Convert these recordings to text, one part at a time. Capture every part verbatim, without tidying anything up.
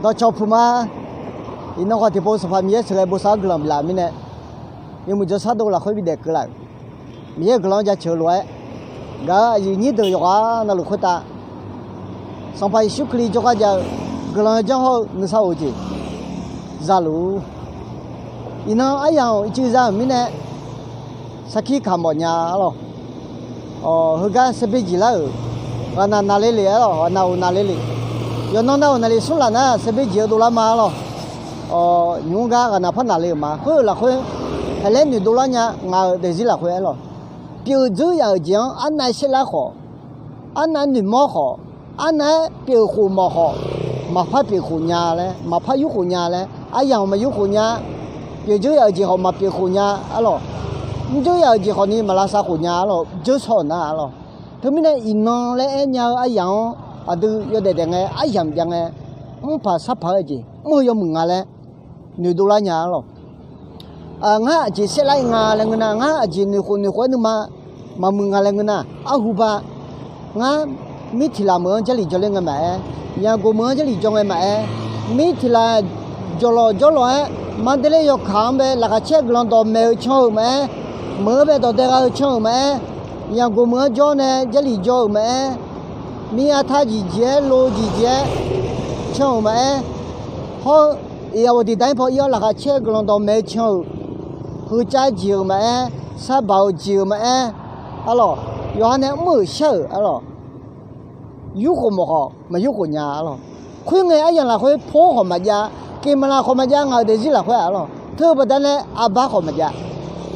Dawqcawq puq ma. Iqnan khawf tiqpov Sanqpaq Miqyaer sheuqghae bosav-anr guiqlanq biflaf-euq mirnae, yawmuiq jawrshar dov lafkhoer bidaef keuvlaf-euq Miqyaer-euq guiqlanq-anr jaceuq-eu lof-aer, gaq-euq aqyuif nyir deuq yawqghaq navluf khoertav, Sanqpaq Yeqsur Kali jawrgar jav-eu guiqlanq-eu janr hawr-eu nuisar of-eu jeq zaluf-ur. Iqnan aryamq ircuiv za-euq mirnae, sarkir kamq mawf nya-a lawq. Heugar saerber jeq lar-euq ghaqnaq naqle lef-a lawq, ghaqnaq of naqle lef. Yawqnan nav of naqle smrlaf nar saerber jeq-eu dovlar ma-a lawq. Nymq-mr gar ghaqnaq par naqle-euq ma. Khoer-euq lafkhoer, haeqlaer noeqdov lar nya. Ngaq-euq daefzir lafkhoer-aer lawq, pyeuf dzeur yaf-euq jeq-anr arnav saerlar khawf, arnav noeqmawr khawf, arnav-aer pyeuf khof mawf khawf, maqpar pyeuf khof nya laer, maqpar yur khof nya laer, aryamq maqyur khof nya. Pyeuf dzeur yaf-euq jeq khawf maqpyeuf khof nya-a lawq. Mr dzeur yaf-euq jeq khawfni maq lavsav khof nya-a lawq, dzeur shaw-euq nar-a lawq. Teumirnae iqnan laer aernya-eu aryamq-anr aqdui yawdaef daef ngae, aryamq jav ngae, mrpaq sarpaq-eu jeq mr-eu yawmuiq nga laer noeqdov lar nya-a lawq. Ngar aqjeq saerlar-ir nga laer ngeur nar, ngar aqjeq noeqkhof noeqkhof-aer nuima maqmuiq nga laer ngeur nar, arhu ba. Ngar mir tiq laf meuq-anr Jarlif jawrler ngae maqaer, Yaqgoq meuq-anr Jarlif jawr ngae maqaer, mir tiq laf jawrlawq jawrlawq-aer Mandalay yawkaq-anr bae laqkhaq caer guiqlanq dawqmaeq-eu can-euq maqaer, meuq-anr bae dawqdae gha-eu can-euq maqaer, Yaqgoq meuq-anr jawr nae Jarlif jawr-euq maqaer, mir artar jeq jeq-aer lo jeq jeq-aer can-euq maqaer, hawr-eu iqghaq ghawqdiq dar-ir paw ir-awr laqkhaq caer guiqlanq dawqmaeq-eu can-euq, heucav jeq-euq maqaer, sarbaq-eu jeq-euq maqaer, a lawq, yawqha nae mr-euq shar-euq, a lawq, yurkhof mawf khawf maqyurkhof nya, a lawq. Khoerngae aryamq lafkhoer por khawf maqjav, keqmaqlaq khawf maqjav, ngaq-euq daefzir lafkhoer, a lawq, teu-eu baqdanae arbar khawf maqjav,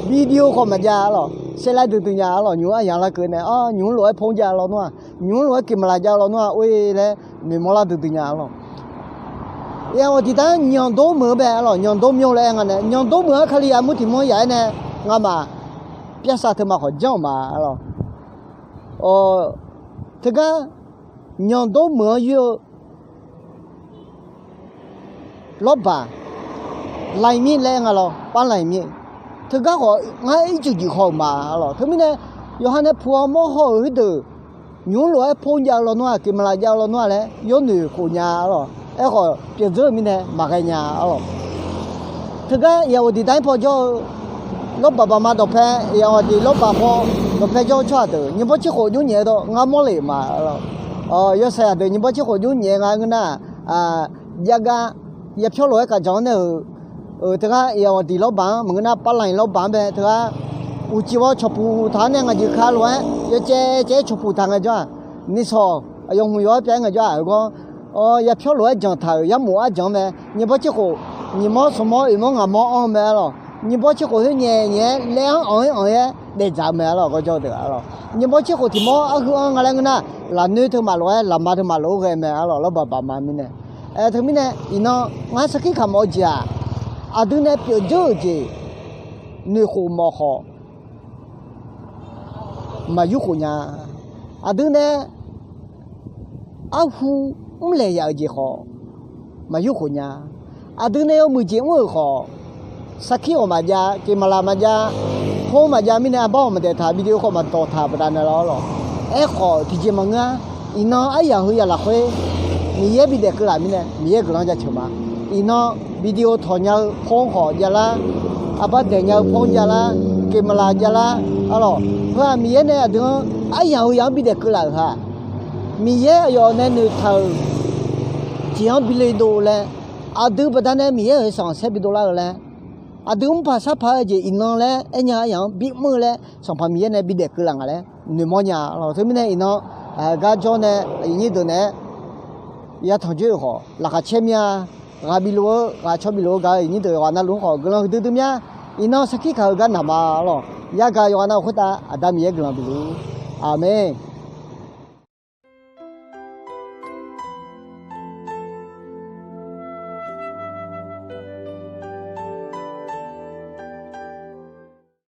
video khawf maqjav, a lawq, saerlar duidui nya, a lawq. Nymq-mr aryamq larkeuv nae, nymq-mr lof-aer por jav lawnmr-aq, nymq-mr lof-aer keqmaqlaq jav lawnmr-aq, or-e laer noeqmawr lar duidui nya, a lawq. Iqghaq ghawqdiq dar-anr Nyanqdor meuq-anr bae, a lawq, Nyanqdor myanr laer aer nga nae, Nyanqdor meuq-anr Kali armur tiq mur-anr yaf-aer nae, ngamaf pyarsav teumaf khawf janr-euq ma, a lawq. Teugar Nyanqdor meuq-anr yoer-eu lawrbaq, Lanqmir laer aer nga lawr, par Lanqmir. Teugar khawf ngar ircuf jif haw-euq ma, a lawq. Teumirnae yawqha nae puq-awr mawr haw-euq khoerdeuq, nymq-mr lof-aer por jav-eu lawnmr-aq, keqmaqlaq jav-eu lawnmr-aq laer yawnoeq khof nya, a lawq. Aerkhawf pyeuf dzeur-euq mirnae maqghae nya, a lawq. Teugar iqghaq ghawqdiq dar-ir paw jawr-eu lawrbaq baqma dawqpae, iqghaq ghawqdiq lawrbaq paw dawqpae jawr-eu tsawrhaq deuq nyiq bawr tser khof jmr nyaef-eu dawq ngar mawr lef-euq ma, a lawq. Yawsaqzaq deuq nyiq bawr tser khof jmr nyaef nga ngeur nar, jav gar yapyawr lof-aer kaqdzanq-anr nae-euq, teugar iqghaq ghawqdiq lawrbaq-anr maqngeur nar, par Lanq lawrbaq-anr bae teugar uqcif-awr cawqpuq taq-anr nae ngaq jeq ka lof-aer yawcaev caev-aer cawqpuq taq ngaejawr-aq, nisawq aqyawf hmq yawq-aer pyav-aer ngaejawr-aq, heugar yapyawr lof-aer janqtaq-euq yarmof arjanq-anr mae. Nyiq bawr tser khof, nyiq mawr smq mawr oeq mawr ngaq mawr anr-eu mae, a lawq. Nyiq bawr tser khof khoer nyaef nyaef-aer laer-anr anq-aer anq-aer daef dzaq-eu mae, a lawq. Gawrjawr deuq, a lawq, nyiq bawr tser khof tiq mawr arhu anr nga laer ngeur nar, lafnoer teumaf lof-aer lafma teumaf lof-aer ghae mae, a lawq. Lawrbaq baqma mirnae, aer teumirnae iqnan ngar sarkir kamq mawf-eu jeq-aq, aqdui nae pyeuf dzeur-euq jeq noeqkhof mawf khawf maqyur khof nya. Aqdui nae arhu mrlaeq yaf-euq jeq khawf maqyur khof nya. Aqdui nae yawmuiq jeq mr-euq khawf, sarkir khawf maqjav, keqmaqlaq maqjav, por maqjav mirnae arbar khawf maqdaef taq, video khawf maqdawq taq baqdanae lawr lawq. Aerkhawf tiqjeq maqngeur-a. Iqnan aryaq heu yaq lafkhoer Miqyaer bidaef keuvlaf mirnae Miqyaer guiqlanq jaceuq ma. Iqnan video tawq nya-eu por khawf javlar, arbar daeq nya-eu por javlar, keqmaqlaq javlar, a lawq. Heu-aq Miqyaer nae aqdui-anr aryaq heu yaq-anr bidaef keuvlaf-euq ha. Miqyaer aqyawf nae noeqtaq-euq jeq-anr bile dov laer, aqdui baqdanae Miqyaer-euq sanqsaer bidov lar-eu laer, aqdui mrpaq sarpaq-eu jeq iqnan laer aernya aryaq-anr bimr-eu laer Sanqpaq Miqyaer nae bidaef keuvlaf nga laer noeqmawr nya, a lawq. Teumirnae iqnan gar jawr nae aqyuif nyir deuq naeq-aer yatanq joer-euq khawf laqkhaq caer mir-a. Ghaq bifluf-eu ghaq caw bifluf-eu gaq-eu aqyuif nyir deuq yawqghaq navluf-anr khawf guiqlanq huiqdui dui mir-a. Iqnan sarkir kaq-eu gar naq ma, a lawq. Yargaq yawqghaq nav-euq khoertav Aqda Miqyaer guiqlanq bifluf-ur. Aqmeq.